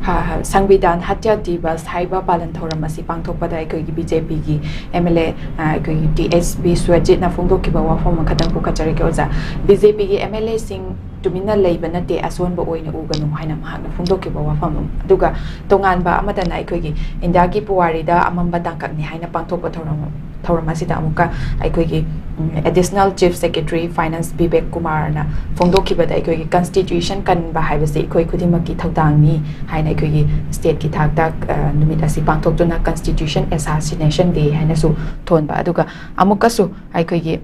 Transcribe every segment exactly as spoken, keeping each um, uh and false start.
ꯑ, ꯁꯪꯕꯤꯙꯥꯟ ꯍꯠꯌꯥ ꯗꯤꯕꯁ ꯍꯥꯏꯕ ꯄꯥꯂꯟ ꯊꯧꯔꯝ ꯑꯁꯤ ꯄꯥꯡꯊꯣꯛꯄꯗ ꯑꯩꯈꯣꯏꯒꯤ ꯕꯤ ꯖꯦ ꯄꯤꯒꯤ ꯑꯦꯝ ꯑꯦꯜ ꯑꯦ, ꯑ, ꯑꯩꯈꯣꯏꯒꯤ ꯇꯤ ꯑꯦꯁ ꯕꯤꯁ꯭ꯋꯖꯤꯠꯅ ꯐꯣꯡꯗꯣꯛꯈꯤꯕ ꯋꯥꯐꯝ ꯑꯃꯈꯛꯇꯪ ꯄꯨꯈꯠꯆꯔꯛꯀꯦ ꯑꯣꯖꯥ꯫ ꯕꯤ ꯖꯦ ꯄꯤꯒꯤ ꯑꯦꯝ ꯑꯦꯜ ꯑꯦꯁꯤꯡ ꯇꯨꯃꯤꯟꯅ ꯂꯩꯕ ꯅꯠꯇꯦ, ꯑꯁꯣꯟꯕ ꯑꯣꯏꯅ ꯎꯒꯅꯨ ꯍꯥꯏꯅ ꯃꯍꯥꯛꯅ ꯐꯣꯡꯗꯣꯛꯈꯤꯕ ꯋꯥꯐꯝ ꯑꯃ꯫ ꯑꯗꯨꯒ ꯇꯣꯉꯥꯟꯕ ꯑꯃꯗꯅ ꯑꯩꯈꯣꯏꯒꯤ ꯏꯟꯗꯤꯌꯥꯒꯤ ꯄꯨꯋꯥꯔꯤꯗ ꯑꯃꯝꯕ ꯇꯥꯡꯀꯛꯅꯤ ꯍꯥꯏꯅ ꯄꯥꯡꯊꯣꯛꯄ ꯊꯧꯔꯝ, ꯊꯧꯔꯝ ꯑꯁꯤꯗ ꯑꯃꯨꯛꯀ ꯑꯩꯈꯣꯏꯒꯤ, ꯎꯝ, Additional Chief Secretary Finance Bibek ꯀꯨꯃꯥꯔꯅ ꯐꯣꯡꯗꯣꯛꯈꯤꯕꯗ ꯑꯩꯈꯣꯏꯒꯤ constitution ꯀꯟꯕ ꯍꯥꯏꯕꯁꯤ ꯑꯩꯈꯣꯏ ꯈꯨꯗꯤꯡꯃꯛꯀꯤ ꯊꯧꯗꯥꯡꯅꯤ ꯍꯥꯏꯅ ꯑꯩꯈꯣꯏꯒꯤ state ꯀꯤ ꯊꯥꯛꯇ, ꯑ, ꯅꯨꯃꯤꯠ ꯑꯁꯤ ꯄꯥꯡꯊꯣꯛꯇꯨꯅ Constitution Assassination Day ꯍꯥꯏꯅꯁꯨ ꯊꯣꯟꯕ꯫ ꯑꯗꯨꯒ ꯑꯃꯨꯛꯀꯁꯨ ꯑꯩꯈꯣꯏꯒꯤ,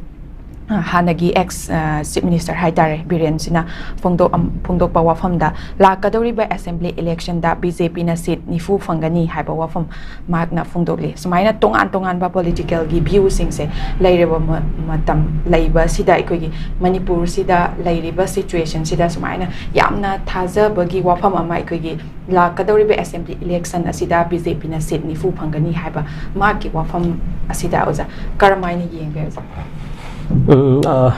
ꯑ, ꯍꯥꯟꯅꯒꯤ ex, ꯑ, Chief Minister ꯍꯥꯏꯇꯥꯔꯦ, ꯕꯤꯔꯦꯟꯁꯤꯅ ꯐꯣꯡꯗꯣꯛ-, ꯑꯝ, ꯐꯣꯡꯗꯣꯛꯄ ꯋꯥꯐꯝꯗ ꯂꯥꯛꯀꯗꯧꯔꯤꯕ assembly election ꯗ ꯕꯤ ꯖꯦ ꯄꯤꯅ seat ꯅꯤꯐꯨ ꯐꯪꯒꯅꯤ ꯍꯥꯏꯕ ꯋꯥꯐꯝ ꯃꯍꯥꯛꯅ ꯐꯣꯡꯗꯣꯛꯂꯤ꯫ ꯁꯨꯃꯥꯏꯅ ꯇꯣꯉꯥꯟ ꯇꯣꯉꯥꯟꯕ political ꯒꯤ view ꯁꯤꯡꯁꯦ ꯂꯩꯔꯕ ꯃ-, ꯃꯇꯝ ꯂꯩꯕꯁꯤꯗ ꯑꯩꯈꯣꯏꯒꯤ ꯃꯅꯤꯄꯨꯔꯁꯤꯗ ꯂꯩꯔꯤꯕ situation ꯁꯤꯗ ꯁꯨꯃꯥꯏꯅ ꯌꯥꯝꯅ ꯊꯥꯖꯕꯒꯤ ꯋꯥꯐꯝ ꯑꯃ ꯑꯩꯈꯣꯏꯒꯤ ꯂꯥꯛꯀꯗꯧꯔꯤꯕ assembly election ꯑꯁꯤꯗ ꯕꯤ ꯖꯦ ꯄꯤꯅ seat ꯅꯤꯐꯨ ꯐꯪꯒꯅꯤ ꯍꯥꯏꯕ ꯃꯍꯥꯛꯀꯤ ꯋꯥꯐꯝ ꯑꯁꯤꯗ ꯑꯣꯖꯥ ꯀꯔꯝꯍꯥꯏꯅ ꯌꯦꯡꯒꯦ ꯑꯣꯖꯥ? ꯎꯝ, ꯑ,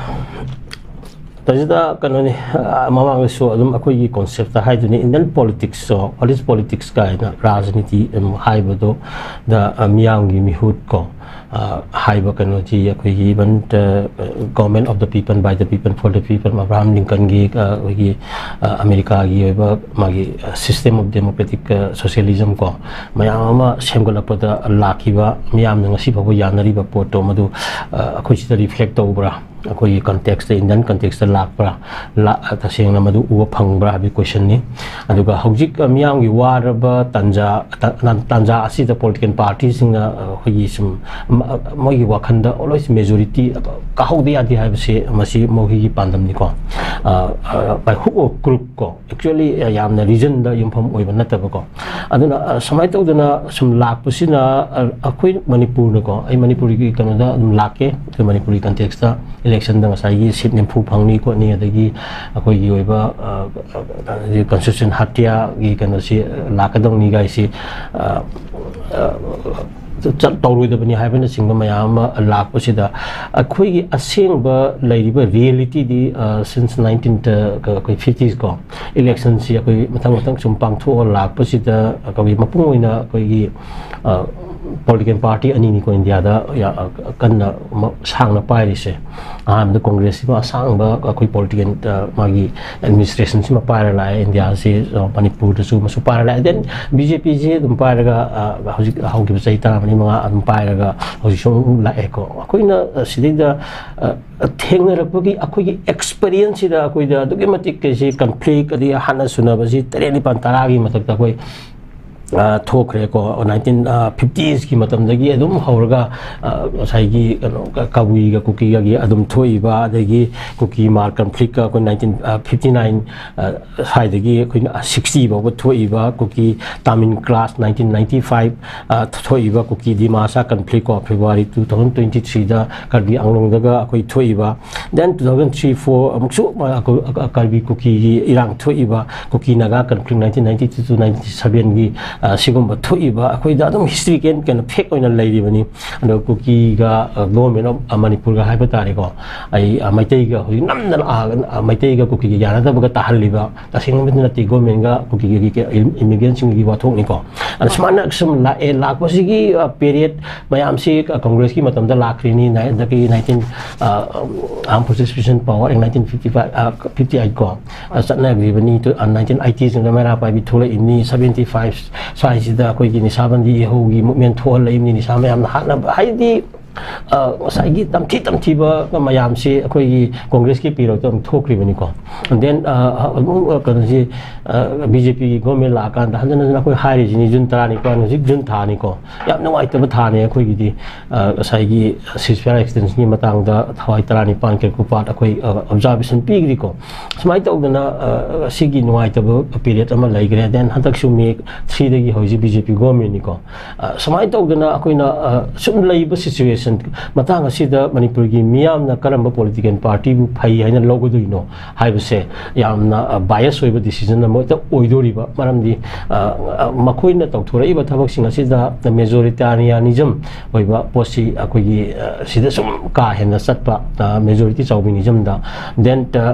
ꯇꯥꯖꯤꯗ ꯀꯩꯅꯣꯅꯤ, ꯑ, ꯃꯃꯥꯡꯗꯁꯨ ꯑꯗꯨꯝ ꯑꯩꯈꯣꯏꯒꯤ concept ꯇ ꯍꯥꯏꯗꯨꯅꯤ, Indian politics show, what is politics ꯀꯥꯏꯅ ꯔꯥꯖꯅꯤꯇꯤ, ꯎꯝ, ꯍꯥꯏꯕꯗꯣ ꯗ, ꯑ, ꯃꯤꯌꯥꯝꯒꯤ ꯃꯤꯍꯨꯠ ꯀꯣ, ꯑ, ꯍꯥꯏꯕ ꯀꯩꯅꯣꯁꯤ ꯑꯩꯈꯣꯏꯒꯤ even the, ꯑ, government of the people, by the people, for the people, Abraham ꯂꯤꯡꯀꯟꯒꯤ, ꯑ, ꯑꯩꯈꯣꯏꯒꯤ, ꯑ, ꯑꯃꯦꯔꯤꯀꯥꯒꯤ ꯑꯣꯏꯕ ꯃꯥꯒꯤ, ꯑ, system of democratic, ꯑ, socialism ꯀꯣ, ꯃꯌꯥꯝ ꯑꯃ ꯁꯦꯝꯒꯠꯂꯛꯄꯗ ꯂꯥꯛꯈꯤꯕ ꯃꯤꯌꯥꯝꯅ ꯉꯁꯤ ꯐꯥꯎꯕ ꯌꯥꯅꯔꯤꯕ ꯄꯣꯠꯇꯣ ꯃꯗꯨ, ꯑ, ꯑꯩꯈꯣꯏ ꯁꯤꯗ reflect ꯇꯧꯕ꯭ꯔꯥ? ꯑꯩꯈꯣꯏꯒꯤ context ꯇ, Indian context ꯇ ꯂꯥꯛꯄ꯭ꯔꯥ? ꯂꯥ-, ꯇꯁꯦꯡꯅ ꯃꯗꯨ ꯎꯕ ꯐꯪꯕ꯭ꯔꯥ ꯍꯥꯏꯕꯒꯤ question ꯅꯤ꯫ ꯑꯗꯨꯒ ꯍꯧꯖꯤꯛ, ꯑ, ꯃꯤꯌꯥꯝꯒꯤ ꯋꯥꯔꯕ ꯇꯥꯟꯖꯥ, ꯇ-, ꯇꯥꯟꯖꯥ ꯑꯁꯤꯗ political party ꯁꯤꯡꯅ, ꯑ, ꯑꯩꯈꯣꯏꯒꯤ ꯁꯨꯝ, ꯃ-, ꯃꯣꯏꯒꯤ ꯋꯥꯈꯜꯗ always majority ꯀꯥꯍꯧꯗ ꯌꯥꯗꯦ ꯍꯥꯏꯕꯁꯤ ꯃꯁꯤ ꯃꯈꯣꯏꯒꯤ ꯄꯥꯟꯗꯝꯅꯤꯀꯣ꯫ ꯑ, ꯑ, by hook or crook ꯀꯣ, actually, ꯑ, ꯌꯥꯝꯅ reason ꯗ ꯌꯨꯝꯐꯝ ꯑꯣꯏꯕ ꯅꯠꯇꯕꯀꯣ꯫ ꯑꯗꯨꯅ, ꯑ, ꯁꯨꯃꯥꯏꯅ ꯇꯧꯗꯅ ꯁꯨꯝ ꯂꯥꯛꯄꯁꯤꯅ, ꯑ, ꯑꯩꯈꯣꯏ ꯃꯅꯤꯄꯨꯔꯅꯀꯣ, ꯑꯩ ꯃꯅꯤꯄꯨꯔꯒꯤ ꯀꯩꯅꯣꯗ ꯑꯗꯨꯝ ꯂꯥꯛꯀꯦ, ꯑꯩꯈꯣꯏ ꯃꯅꯤꯄꯨꯔꯒꯤ context ꯇ election ꯗ ꯉꯁꯥꯏꯒꯤ seat ꯅꯤꯐꯨ ꯐꯪꯅꯤ ꯈꯣꯠꯅꯤ, ꯑꯗꯒꯤ ꯑꯩꯈꯣꯏꯒꯤ ꯑꯣꯏꯕ, ꯑ, ꯑ, constitution ꯍꯠꯌꯥꯒꯤ ꯀꯩꯅꯣꯁꯤ, ꯑ, ꯂꯥꯛꯀꯗꯧꯅꯤ ꯒꯥꯏꯁꯤ, ꯑ, ꯑ, ꯆꯠ-, ꯇꯧꯔꯣꯏꯗꯕꯅꯤ ꯍꯥꯏꯕꯅꯆꯤꯡꯕ ꯃꯌꯥꯝ ꯑꯃ ꯂꯥꯛꯄꯁꯤꯗ, ꯑꯩꯈꯣꯏꯒꯤ ꯑꯁꯦꯡꯕ ꯂꯩꯔꯤꯕ ꯔꯤꯌꯦꯂꯤꯇꯤꯗꯤ, ꯑ, ꯁꯤꯟꯁ ꯅꯥꯏꯟꯇꯤꯟ, ꯑꯩꯈꯣꯏ ꯐꯤꯐꯇꯤꯁ ꯀꯣ, ꯏꯂꯦꯛꯁꯟꯁꯤ ꯑꯩꯈꯣꯏ ꯃꯊꯪ ꯃꯊꯪ ꯁꯨꯝ ꯄꯥꯡꯊꯣꯛꯑ ꯂꯥꯛꯄꯁꯤꯗ, ꯑꯩꯈꯣꯏ ꯃꯄꯨꯡ ꯑꯣꯏꯅ ꯑꯩꯈꯣꯏꯒꯤ, ꯑ, ꯄꯣꯂꯤꯇꯤꯀꯦꯜ ꯄꯥꯔꯇꯤ ꯑꯅꯤꯅꯤꯀꯣ ꯏꯟꯗꯤꯌꯥꯗ ꯌꯥ-, ꯀꯟꯅ ꯃ-, ꯁꯥꯡꯅ ꯄꯥꯏꯔꯤꯁꯦ꯫ ꯑꯍꯥꯟꯕꯗ ꯀꯣꯡꯒ꯭ꯔꯦꯁꯁꯤꯃ ꯑꯁꯥꯡꯕ ꯑꯩꯈꯣꯏ ꯄꯣꯂꯤꯇꯤꯀꯦꯜ, ꯑ, ꯃꯥꯒꯤ ꯑꯦꯗꯃꯤꯅꯤꯁꯇ꯭ꯔꯦꯁꯟꯁꯤꯃ ꯄꯥꯏꯔ ꯂꯥꯛꯑꯦ ꯏꯟꯗꯤꯌꯥꯁꯤ, ꯑ, ꯃꯅꯤꯄꯨꯔꯗꯁꯨ ꯃꯁꯨ ꯄꯥꯏꯔ ꯂꯥꯛꯑꯦ꯫ ꯗꯦꯟ ꯕꯤ ꯖꯦ ꯄꯤꯁꯤ ꯑꯗꯨꯝ ꯄꯥꯏꯔꯒ, ꯑ, ꯍꯧꯖꯤꯛ ꯍꯧꯈꯤꯕ ꯆꯍꯤ ꯇꯔꯥꯃꯔꯤ ꯃꯉꯥ ꯑꯗꯨꯝ ꯄꯥꯏꯔꯒ ꯍꯧꯖꯤꯛꯁꯨ ꯑꯗꯨꯝ ꯂꯥꯛꯑꯦꯀꯣ꯫ ꯑꯩꯈꯣꯏꯅ, ꯑ, ꯁꯤꯗꯩꯗ, ꯑ, ꯊꯦꯡꯅꯔꯛꯄꯒꯤ ꯑꯩꯈꯣꯏꯒꯤ ꯑꯦꯛꯁꯄꯤꯔꯤꯌꯦꯟꯁꯁꯤꯗ ꯑꯩꯈꯣꯏꯗ ꯑꯗꯨꯛꯀꯤ ꯃꯇꯤꯛ ꯀꯩꯁꯤ ꯀꯟꯐ꯭ꯂꯤꯛ ꯑꯗꯒꯤ ꯍꯥꯠꯅ ꯁꯨꯅꯕꯁꯤ ꯇꯔꯦꯠ, ꯅꯤꯄꯥꯜ, ꯇꯔꯥꯒꯤ ꯃꯊꯛꯇ ꯑꯩꯈꯣꯏ, ꯑ, ꯊꯣꯛꯈ꯭ꯔꯦꯀꯣ꯫ ꯅꯥꯏꯟꯇꯤꯟ, ꯑ, ꯐꯤꯐꯇꯤꯁꯀꯤ ꯃꯇꯝꯗꯒꯤ ꯑꯗꯨꯝ ꯍꯧꯔꯒ, ꯑ, ꯉꯁꯥꯏꯒꯤ ꯀꯩꯅꯣ, ꯀ-, ꯀꯕꯨꯏꯒ ꯀꯨꯀꯤꯒꯒꯤ ꯑꯗꯨꯝ ꯊꯣꯛꯏꯕ, ꯑꯗꯒꯤ ꯀꯨꯀꯤ ꯃꯥꯔ ꯀꯟꯐ꯭ꯂꯤꯛꯀ ꯑꯩꯈꯣꯏ ꯅꯥꯏꯟꯇꯤꯟ, ꯑ, ꯐꯤꯐꯇꯤ ꯅꯥꯏꯟ, ꯑ, ꯁ꯭ꯋꯥꯏꯗꯒꯤ ꯑꯩꯈꯣꯏꯅ ꯁꯤꯛꯁꯇꯤ ꯐꯥꯎꯕ ꯊꯣꯛꯏꯕ Kuki Tamil clash nineteen ninety five, ꯑ, ꯊꯣꯛꯏꯕ ꯀꯨꯀꯤ ꯗꯤꯃꯥꯁꯥ ꯀꯟꯐ꯭ꯂꯤꯛ ꯀꯣ, ꯐꯦꯕ꯭ꯔꯨꯋꯥꯔꯤ ꯇꯨ ꯊꯥꯎꯖꯟ ꯇ꯭ꯋꯦꯟꯇꯤ ꯊ꯭ꯔꯤꯗ ꯀꯔꯕꯤ ꯑꯪꯂꯣꯡꯗꯒ ꯑꯩꯈꯣꯏ ꯊꯣꯛꯏꯕ꯫ Then two thousand three four ꯑꯃꯨꯛꯁꯨ, ꯑ, ꯀ-, ꯀ-, ꯀꯔꯕꯤ ꯀꯨꯀꯤꯒꯤ ꯏꯔꯥꯡ ꯊꯣꯛꯏꯕ, Kuki Naga conflict nineteen ninety two two nineteen ꯁꯕꯦꯟꯒꯤ, ꯑ, ꯁꯤꯒꯨꯝꯕ ꯊꯣꯛꯏꯕ, ꯑꯩꯈꯣꯏꯗ ꯑꯗꯨꯝ ꯍꯤꯁꯇ꯭ꯔꯤꯀꯦꯜ ꯀꯩꯅꯣ ꯐꯦꯛ ꯑꯣꯏꯅ ꯂꯩꯔꯤꯕꯅꯤ꯫ ꯑꯗꯣ ꯀꯨꯀꯤꯒ, ꯑ, ꯒꯣꯔꯃꯦꯟ ꯑꯣꯐ, ꯑ, ꯃꯅꯤꯄꯨꯔꯒ ꯍꯥꯏꯕ ꯇꯥꯔꯦꯀꯣ, ꯑꯩ, ꯑ, ꯃꯩꯇꯩꯒ ꯍꯧꯖꯤꯛ ꯅꯝꯗꯅ, ꯑ, ꯑ, ꯃꯩꯇꯩꯒ ꯀꯨꯀꯤꯒ ꯌꯥꯅꯗꯕꯒ ꯇꯥꯍꯜꯂꯤꯕ ꯇꯁꯦꯡꯅꯃꯛꯇꯤ ꯅꯠꯇꯦ, ꯒꯣꯔꯃꯦꯟꯒ ꯀꯨꯀꯤꯒꯤ ꯏꯃꯤꯒ꯭ꯔꯦꯟꯁꯤꯡꯒꯤ ꯋꯥꯊꯣꯛꯅꯤꯀꯣ꯫ ꯑꯗ ꯁꯨꯃꯥꯏꯅ ꯁꯨꯝ ꯂꯥꯛꯑꯦ, ꯂꯥꯛꯄꯁꯤꯒꯤ, ꯑ, ꯄꯦꯔꯦꯠ ꯃꯌꯥꯝꯁꯤ, ꯑ, ꯀꯪꯒ꯭ꯔꯦꯁꯀꯤ ꯃꯇꯝꯗ ꯂꯥꯛꯈ꯭ꯔꯤꯅꯤ, ꯅꯥꯏ-, ꯑꯗꯒꯤ ꯅꯥꯏꯟꯇꯤꯟ, ꯑ, Armed Forces Special Power Act nineteen fifty five, ꯑ, ꯐꯤꯐꯇꯤ ꯑꯩꯠ ꯀꯣ, ꯑ, ꯆꯠꯅꯈ꯭ꯔꯤꯕꯅꯤ꯫ ꯇꯨ-, ꯑ, ꯅꯥꯏꯟꯇꯤꯟ ꯑꯩꯠꯇꯤꯁꯤꯡꯗ ꯃꯩꯔꯥ ꯄꯥꯏꯕꯤ ꯊꯣꯛꯂꯛꯏꯕꯅꯤ, ꯁꯕꯦꯟꯇꯤ ꯐꯥꯏꯚ ꯁ꯭ꯋꯥꯏꯁꯤꯗ ꯑꯩꯈꯣꯏꯒꯤ ꯅꯤꯁꯥꯕꯟꯗꯤ ꯏꯍꯧꯒꯤ ꯃꯨꯞꯃꯦꯟ ꯊꯣꯛꯍꯜꯂꯛꯏꯕꯅꯤ, ꯅꯤꯁꯥ ꯃꯌꯥꯝꯅ ꯍꯥꯠꯅꯕ, ꯍꯥꯏꯗꯤ, ꯑ, ꯉꯁꯥꯏꯒꯤ ꯇꯝꯊꯤ ꯇꯝꯊꯤꯕ ꯃꯌꯥꯝꯁꯤ ꯑꯩꯈꯣꯏꯒꯤ ꯀꯣꯡꯒ꯭ꯔꯦꯁꯀꯤ ꯄꯤꯔꯛꯇ ꯑꯗꯨꯝ ꯊꯣꯛꯈ꯭ꯔꯤꯕꯅꯤꯀꯣ꯫ ꯗꯦꯟ, ꯑ, ꯑꯃꯨꯛ, ꯑ, ꯀꯩꯅꯣꯁꯤ, ꯑ, ꯕꯤ ꯖꯦ ꯄꯤꯒꯤ ꯒꯣꯔꯃꯦꯟ ꯂꯥꯛꯑꯀꯥꯟꯗ ꯍꯟꯖꯤꯟ ꯍꯟꯖꯤꯟ ꯑꯩꯈꯣꯏ ꯍꯥꯏꯔꯤꯁꯤꯅꯤ, ꯖꯨꯟ ꯇꯔꯥꯅꯤꯄꯥꯟ, ꯍꯧꯖꯤꯛ ꯖꯨꯟ ꯊꯥꯅꯤꯀꯣ, ꯌꯥꯝ ꯅꯨꯡꯉꯥꯏꯇꯕ ꯊꯥꯅꯤ ꯑꯩꯈꯣꯏꯒꯤꯗꯤ꯫ ꯑ, ꯉꯁꯥꯏꯒꯤ ceasefire extensionꯒꯤ ꯃꯇꯥꯡꯗ ꯊꯋꯥꯏ ꯇꯔꯥꯅꯤꯄꯥꯟ ꯀꯦꯀꯨꯄꯥꯠ ꯑꯩꯈꯣꯏ, ꯑ, observation ꯄꯤꯈ꯭ꯔꯤꯀꯣ꯫ ꯁꯨꯃꯥꯏꯅ ꯇꯧꯗꯅ, ꯑ, ꯑꯁꯤꯒꯤ ꯅꯨꯡꯉꯥꯏꯇꯕ period ꯑꯃ ꯂꯩꯈ꯭ꯔꯦ꯫ ꯗꯦꯟ ꯍꯟꯗꯛꯁꯨ ꯃꯦ ꯊ꯭ꯔꯤꯗꯒꯤ ꯍꯧꯖꯤꯛ ꯕꯤ ꯖꯦ ꯄꯤ ꯒꯣꯔꯃꯦꯟꯅꯤꯀꯣ꯫ ꯑ, ꯁꯨꯃꯥꯏꯅ ꯇꯧꯗꯅ ꯑꯩꯈꯣꯏꯅ, ꯑ, ꯁꯨꯝ ꯂꯩꯕ situation ꯃꯇꯥꯡ ꯑꯁꯤꯗ ꯃꯅꯤꯄꯨꯔꯒꯤ ꯃꯤꯌꯥꯝꯅ ꯀꯔꯝꯕ ꯄꯣꯂꯤꯇꯤꯀꯦꯜ ꯄꯥꯔꯇꯤꯕꯨ ꯐꯩ ꯍꯥꯏꯅ ꯂꯧꯒꯗꯣꯏꯅꯣ ꯍꯥꯏꯕꯁꯦ ꯌꯥꯝꯅ ꯕꯥꯏꯁ ꯑꯣꯏꯕ ꯗꯤꯁꯤꯖꯟ ꯑꯃ ꯍꯦꯛꯇ ꯑꯣꯏꯗꯣꯔꯤꯕ꯫ ꯃꯔꯝꯗꯤ ꯑ, ꯑ, ꯃꯈꯣꯏꯅ ꯇꯧꯊꯣꯔꯛꯏꯕ ꯊꯕꯛꯁꯤꯡ ꯑꯁꯤꯗ ꯃꯦꯖꯣꯔꯤꯇꯥꯔꯤꯌꯥꯅꯤꯖꯝ ꯑꯣꯏꯕ ꯄꯣꯠꯁꯤ ꯑꯩꯈꯣꯏꯒꯤ, ꯑ, ꯁꯤꯗ ꯁꯨꯝ ꯀꯥ ꯍꯦꯟꯅ ꯆꯠꯄ, ꯃꯦꯖꯣꯔꯤꯇꯤ ꯆꯥꯎꯕꯤꯅꯤꯖꯝꯗ, then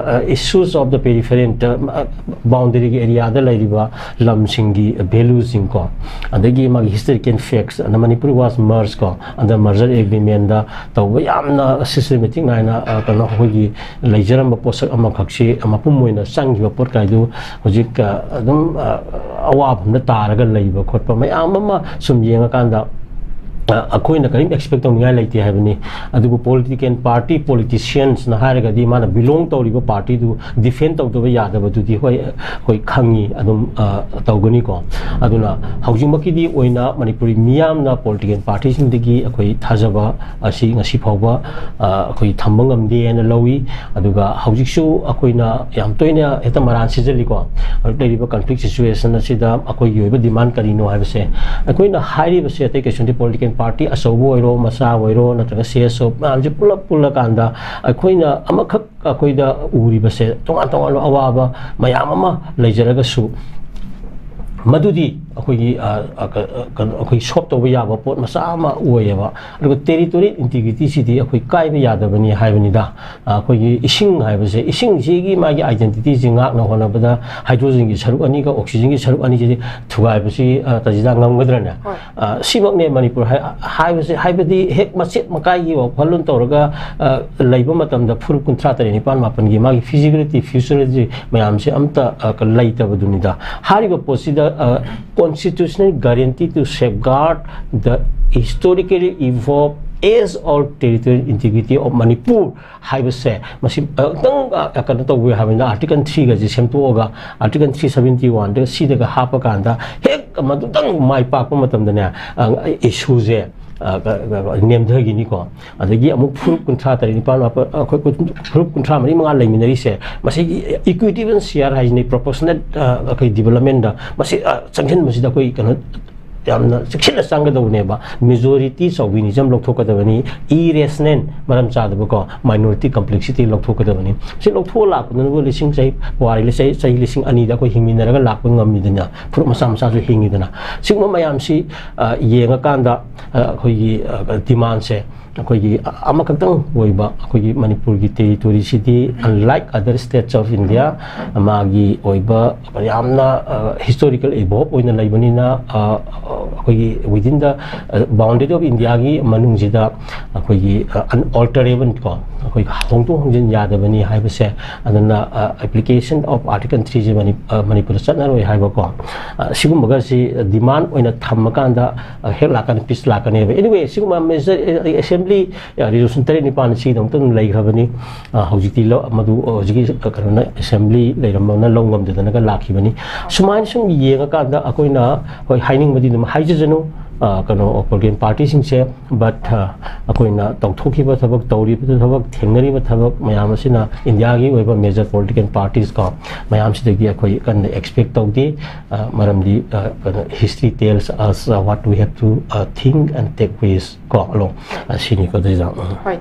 issues of the peripheral, ꯕꯥꯎꯟꯗꯔꯤꯒꯤ ꯑꯦꯔꯤꯌꯥꯗ ꯂꯩꯔꯤꯕ ꯂꯝꯁꯤꯡꯒꯤ ꯚꯦꯂꯨꯁꯤꯡ ꯀꯣ, ꯑꯗꯒꯤ ꯃꯥꯒꯤ ꯍꯤꯁꯇꯣꯔꯤꯀꯦꯜ ꯐꯦꯛꯁ, ꯑꯗ ꯃꯅꯤꯄꯨꯔ ꯋꯥꯁ ꯃꯔꯖ ꯀꯣ, ꯑꯟꯗꯔ ꯃꯔꯖꯔ ꯑꯦꯒ꯭ꯔꯤꯃꯦꯟꯗ ꯇꯧꯕ ꯌꯥꯝꯅ ꯁꯤꯁꯇꯦꯃꯦꯇꯤꯛ ꯅꯥꯏꯅ, ꯑ, ꯀꯩꯅꯣ ꯑꯩꯈꯣꯏꯒꯤ ꯂꯩꯖꯔꯝꯕ ꯄꯣꯠꯁꯛ ꯑꯃꯈꯛꯁꯤ ꯃꯄꯨꯝ ꯑꯣꯏꯅ ꯆꯪꯈꯤꯕ ꯄꯣꯠ ꯀꯥꯏꯗꯨ ꯍꯧꯖꯤꯛ, ꯑ, ꯑꯗꯨꯝ, ꯑ, ꯑꯋꯥꯕ ꯑꯃꯗ ꯇꯥꯔꯒ ꯂꯩꯕ ꯈꯣꯠꯄ ꯃꯌꯥꯝ ꯑꯃ ꯁꯨꯝ ꯌꯦꯡꯉꯀꯥꯟꯗ, ꯑ, ꯑꯩꯈꯣꯏꯅ ꯀꯔꯤꯝ ꯑꯦꯛꯁꯄꯦꯛ ꯇꯧꯅꯤꯡꯉꯥꯏ ꯂꯩꯇꯦ ꯍꯥꯏꯕꯅꯤ꯫ ꯑꯗꯨꯕꯨ ꯄꯣꯂꯤꯇꯤꯀꯦꯜ ꯄꯥꯔꯇꯤ, ꯄꯣꯂꯤꯇꯤꯁꯤꯌꯟꯁꯅ ꯍꯥꯏꯔꯒꯗꯤ ꯃꯥꯅ ꯕꯤꯂꯣꯡ ꯇꯧꯔꯤꯕ ꯄꯥꯔꯇꯤꯗꯨ ꯗꯤꯐꯦꯟ ꯇꯧꯗꯕ ꯌꯥꯗꯕꯗꯨꯗꯤ ꯍꯣꯏ, ꯑꯩꯈꯣꯏ ꯈꯪꯉꯤ, ꯑꯗꯨꯝ, ꯑ, ꯇꯧꯒꯅꯤꯀꯣ꯫ ꯑꯗꯨꯅ ꯍꯧꯖꯤꯛꯃꯛꯀꯤꯗꯤ ꯑꯣꯏꯅ ꯃꯅꯤꯄꯨꯔꯤ ꯃꯤꯌꯥꯝꯅ ꯄꯣꯂꯤꯇꯤꯀꯦꯜ ꯄꯥꯔꯇꯤꯁꯤꯡꯗꯒꯤ ꯑꯩꯈꯣꯏ ꯊꯥꯖꯕ ꯑꯁꯤ ꯉꯁꯤ ꯐꯥꯎꯕ, ꯑ, ꯑꯩꯈꯣꯏ ꯊꯝꯕ ꯉꯝꯗꯦ ꯍꯥꯏꯅ ꯂꯧꯏ꯫ ꯑꯗꯨꯒ ꯍꯧꯖꯤꯛꯁꯨ ꯑꯩꯈꯣꯏꯅ ꯌꯥꯝ ꯇꯣꯏꯅ ꯍꯦꯛꯇ ꯃꯔꯥꯟ ꯁꯤꯖꯜꯂꯤꯀꯣ꯫ ꯍꯧꯖꯤꯛ ꯂꯩꯔꯤꯕ ꯀꯟꯐ꯭ꯂꯤꯛ ꯁꯤꯆꯨꯋꯦꯁꯟ ꯑꯁꯤꯗ ꯑꯩꯈꯣꯏꯒꯤ ꯑꯣꯏꯕ ꯗꯤꯃꯥꯟ ꯀꯔꯤꯅꯣ ꯍꯥꯏꯕꯁꯦ, ꯑꯩꯈꯣꯏꯅ ꯍꯥꯏꯔꯤꯕꯁꯦ ꯑꯇꯩ ꯀꯩꯁꯨ ꯅꯠꯇꯦ, ꯄꯣꯂꯤꯇꯤꯀꯦꯜ ꯄꯥꯔꯇꯤ ꯑꯆꯧꯕ ꯑꯣꯏꯔꯣ, ꯃꯆꯥ ꯑꯣꯏꯔꯣ, ꯅꯠꯇ꯭ꯔꯒ ꯁꯤ ꯑꯦꯁ ꯑꯣ ꯃꯌꯥꯝꯁꯦ ꯄꯨꯂꯞ ꯄꯨꯜꯂꯀꯥꯟꯗ ꯑꯩꯈꯣꯏꯅ ꯑꯃꯈꯛ ꯑꯩꯈꯣꯏꯗ ꯎꯔꯤꯕꯁꯦ ꯇꯣꯉꯥꯟ ꯇꯣꯉꯥꯟꯕ ꯑꯋꯥꯕ ꯃꯌꯥꯝ ꯑꯃ ꯂꯩꯖꯔꯒꯁꯨ, ꯃꯗꯨꯗꯤ ꯑꯩꯈꯣꯏꯒꯤ, ꯑ, ꯑ, ꯀ-, ꯑ, ꯀꯩꯅꯣ, ꯑꯩꯈꯣꯏ ꯁꯣꯞ ꯇꯧꯕ ꯌꯥꯕ ꯄꯣꯠ ꯃꯆꯥ ꯑꯃ ꯑꯣꯏꯌꯦꯕ꯫ ꯑꯗꯨꯒ ꯇꯦꯔꯤꯇꯣꯔꯤꯌꯦꯜ ꯏꯟꯇꯤꯒ꯭ꯔꯤꯇꯤꯁꯤꯗꯤ ꯑꯩꯈꯣꯏ ꯀꯥꯏꯕ ꯌꯥꯗꯕꯅꯤ ꯍꯥꯏꯕꯅꯤꯗ꯫ ꯑ, ꯑꯩꯈꯣꯏꯒꯤ ꯏꯁꯤꯡ ꯍꯥꯏꯕꯁꯦ, ꯏꯁꯤꯡꯁꯤꯒꯤ ꯃꯥꯒꯤ ꯑꯥꯏꯗꯦꯟꯇꯤꯇꯤꯁꯤ ꯉꯥꯛꯅ ꯍꯣꯠꯅꯕꯗ ꯍꯥꯏꯗ꯭ꯔꯣꯖꯟꯒꯤ ꯁꯔꯨꯛ ꯑꯅꯤꯒ ꯑꯣꯛꯁꯤꯖꯟꯒꯤ ꯁꯔꯨꯛ ꯑꯅꯤꯁꯤꯗꯤ ꯊꯨꯒꯥꯏꯕꯁꯤ, ꯑ, ꯇꯥꯖꯤꯗꯥ, ꯉꯝꯒꯗ꯭ꯔꯅꯦ? ꯍꯣꯏ꯫ ꯑ, ꯁꯤꯃꯛꯅꯦ ꯃꯅꯤꯄꯨꯔ ꯍꯥꯏ-, ꯍꯥꯏꯕꯁꯦ, ꯍꯥꯏꯕꯗꯤ ꯍꯦꯛ ꯃꯆꯦꯠ ꯃꯀꯥꯏꯒꯤ ꯋꯥꯈꯜꯂꯣꯟ ꯇꯧꯔꯒ, ꯑ, ꯂꯩꯕ ꯃꯇꯝꯗ ꯐꯨꯔꯨꯞ ꯀꯨꯟꯊ꯭ꯔꯥ ꯇꯔꯦꯠ, ꯅꯤꯄꯥꯜ, ꯃꯥꯄꯜꯒꯤ ꯃꯥꯒꯤ feasibility, feasibility ꯃꯌꯥꯝꯁꯦ ꯑꯝꯇ, ꯑ, ꯂꯩꯇꯕꯗꯨꯅꯤꯗ꯫ ꯍꯥꯏꯔꯤꯕ ꯄꯣꯠꯁꯤꯗ, ꯑ, constitutional guarantee to safeguard the historically evolved age-old territorial integrity of Manipur ꯍꯥꯏꯕꯁꯦ, ꯃꯁꯤ ꯑꯃꯨꯛꯇꯪ, ꯑ, ꯀꯩꯅꯣ ꯇꯧꯕꯤꯌꯨ ꯍꯥꯏꯕꯅꯤꯅ, ꯑꯥꯔꯇꯤꯀꯜ ꯊ꯭ꯔꯤꯒꯁꯦ ꯁꯦꯝꯗꯣꯛꯑꯒ, ꯑꯥꯔꯇꯤꯀꯜ ꯊ꯭ꯔꯤ ꯁꯕꯦꯟꯇꯤ ꯋꯥꯟꯗꯒ ꯁꯤꯗꯒ ꯍꯥꯞꯄꯀꯥꯟꯗ ꯍꯦꯛ ꯃꯗꯨꯇꯪ ꯃꯥꯏ ꯄꯥꯛꯄ ꯃꯇꯝꯗꯅꯦ, ꯑ, ꯏꯁꯨꯁꯦ, ꯑ, ꯀ-, ꯀ-, ꯀ-, ꯅꯦꯝꯊꯈꯤꯅꯤꯀꯣ꯫ ꯑꯗꯒꯤ ꯑꯃꯨꯛ ꯐꯨꯔꯨꯞ ꯀꯨꯟꯊ꯭ꯔꯥ ꯇꯔꯦꯠ, ꯅꯤꯄꯥꯜ, ꯃꯥꯄꯜ, ꯑꯩꯈꯣꯏ ꯀꯨꯟ-, ꯐꯨꯔꯨꯞ ꯀꯨꯟꯊ꯭ꯔꯥ ꯃꯔꯤ ꯃꯉꯥ ꯂꯩꯃꯤꯟꯅꯔꯤꯁꯦ, ꯃꯁꯤꯒꯤ equitable share ꯍꯥꯏꯁꯤꯅꯤ, proportionate, ꯑ, ꯑꯩꯈꯣꯏ developmentꯗ ꯃꯁꯤ, ꯑ, ꯆꯪꯁꯤꯟꯕꯁꯤꯗ ꯑꯩꯈꯣꯏ ꯀꯩꯅꯣ ꯌꯥꯝꯅ ꯆꯦꯛꯁꯤꯟꯅ ꯆꯪꯒꯗꯧꯕꯅꯦꯕ꯫ Majority chauvinism ꯂꯧꯊꯣꯛꯀꯗꯕꯅꯤ, irrational, ꯃꯔꯝ ꯆꯥꯗꯕꯀꯣ, minority complexity ꯂꯧꯊꯣꯛꯀꯗꯕꯅꯤ꯫ ꯁꯤ ꯂꯧꯊꯣꯛꯑ ꯂꯥꯛꯄꯗꯨꯅꯕꯨ ꯂꯤꯁꯤꯡ ꯆꯍꯤ, ꯄꯨꯋꯥꯔꯤ ꯆꯍꯤ, ꯆꯍꯤ ꯂꯤꯁꯤꯡ ꯑꯅꯤꯗ ꯑꯩꯈꯣꯏ ꯍꯤꯡꯃꯤꯟꯅꯔꯒ ꯂꯥꯛꯄ ꯉꯝꯃꯤꯗꯅ, ꯐꯨꯔꯨꯞ ꯃꯆꯥ ꯃꯆꯥꯁꯨ ꯍꯤꯡꯉꯤꯗꯅ꯫ ꯁꯤꯒꯨꯝꯕ ꯃꯌꯥꯝꯁꯤ, ꯑ, ꯌꯦꯡꯉꯀꯥꯟꯗ, ꯑ, ꯑꯩꯈꯣꯏꯒꯤ, ꯑ, demandꯁꯦ ꯑꯩꯈꯣꯏꯒꯤ ꯑꯃꯈꯛꯇꯪ ꯑꯣꯏꯕ ꯑꯩꯈꯣꯏꯒꯤ ꯃꯅꯤꯄꯨꯔꯒꯤ territoryꯁꯤꯗꯤ, unlike other states of India, ꯃꯥꯒꯤ ꯑꯣꯏꯕ ꯌꯥꯝꯅ, ꯑ, historical evoke ꯑꯣꯏꯅ ꯂꯩꯕꯅꯤꯅ, ꯑ, ꯑꯩꯈꯣꯏꯒꯤ within the, ꯑ, boundary of Indiaꯒꯤ ꯃꯅꯨꯡꯁꯤꯗ ꯑꯩꯈꯣꯏꯒꯤ, ꯑ, unalterable ꯀꯣ, ꯑꯩꯈꯣꯏꯒꯤ ꯍꯣꯡꯗꯣꯛ ꯍꯣꯡꯖꯤꯟ ꯌꯥꯗꯕꯅꯤ ꯍꯥꯏꯕꯁꯦ, ꯑꯗꯨꯅ, ꯑ, application of Article threeꯁꯦ ꯃꯅꯤ-, ꯑ, ꯃꯅꯤꯄꯨꯔꯗ ꯆꯠꯅꯔꯣꯏ ꯍꯥꯏꯕꯀꯣ, ꯑ, ꯁꯤꯒꯨꯝꯕꯒꯁꯤ demand ꯑꯣꯏꯅ ꯊꯝꯃꯀꯥꯟꯗ, ꯑ, ꯍꯦꯛ ꯂꯥꯛꯀꯥꯟꯗ peace ꯂꯥꯛꯀꯅꯦꯕ꯫ Anyway, ꯁꯤꯒꯨꯝꯕ major, ꯑ, assembly, ꯑ, resolution ꯇꯔꯦꯠ ꯅꯤꯄꯥꯟ ꯁꯤꯒꯤꯗꯃꯛꯇ ꯑꯗꯨꯝ ꯂꯩꯈ꯭ꯔꯕꯅꯤ꯫ ꯑ, ꯍꯧꯖꯤꯛꯇꯤ ꯂꯧ-, ꯃꯗꯨ, ꯑ, ꯍꯧꯖꯤꯛꯀꯤ, ꯑ, ꯀꯩꯅꯣꯅ, assembly ꯂꯩꯔꯝꯕꯅ ꯂꯧ ꯉꯝꯗꯗꯅꯒ ꯂꯥꯛꯈꯤꯕꯅꯤ꯫ ꯁꯨꯃꯥꯏꯅ ꯁꯨꯝ ꯌꯦꯡꯉꯀꯥꯟꯗ ꯑꯩꯈꯣꯏꯅ, ꯍꯣꯏ, ꯍꯥꯏꯅꯤꯡꯕꯗꯤ ꯑꯗꯨꯝ ꯍꯥꯏꯖꯁꯅꯨ, ꯑ, ꯀꯩꯅꯣ, political partyꯁꯤꯡꯁꯦ, but, ꯑ, ꯑꯩꯈꯣꯏꯅ ꯇꯧꯊꯣꯛꯈꯤꯕ ꯊꯕꯛ, ꯇꯧꯔꯤꯕ ꯊꯕꯛ, ꯊꯦꯡꯅꯔꯤꯕ ꯊꯕꯛ ꯃꯌꯥꯝ ꯑꯁꯤꯅ Indiaꯒꯤ ꯑꯣꯏꯕ major political parties ꯀꯣ, ꯃꯌꯥꯝꯁꯤꯗꯒꯤ ꯑꯩꯈꯣꯏ ꯀꯟꯅ expect ꯇꯧꯗꯦ꯫ ꯑ, ꯃꯔꯝꯗꯤ, ꯑ, ꯀꯩꯅꯣ, history tells us, uh, what we have to, uh, think and take ways ꯀꯣ, along, ꯑ, ꯁꯤꯅꯤꯀꯣ, ꯑꯗꯨꯏꯗ, ꯎꯝ꯫ ꯍꯣꯏ,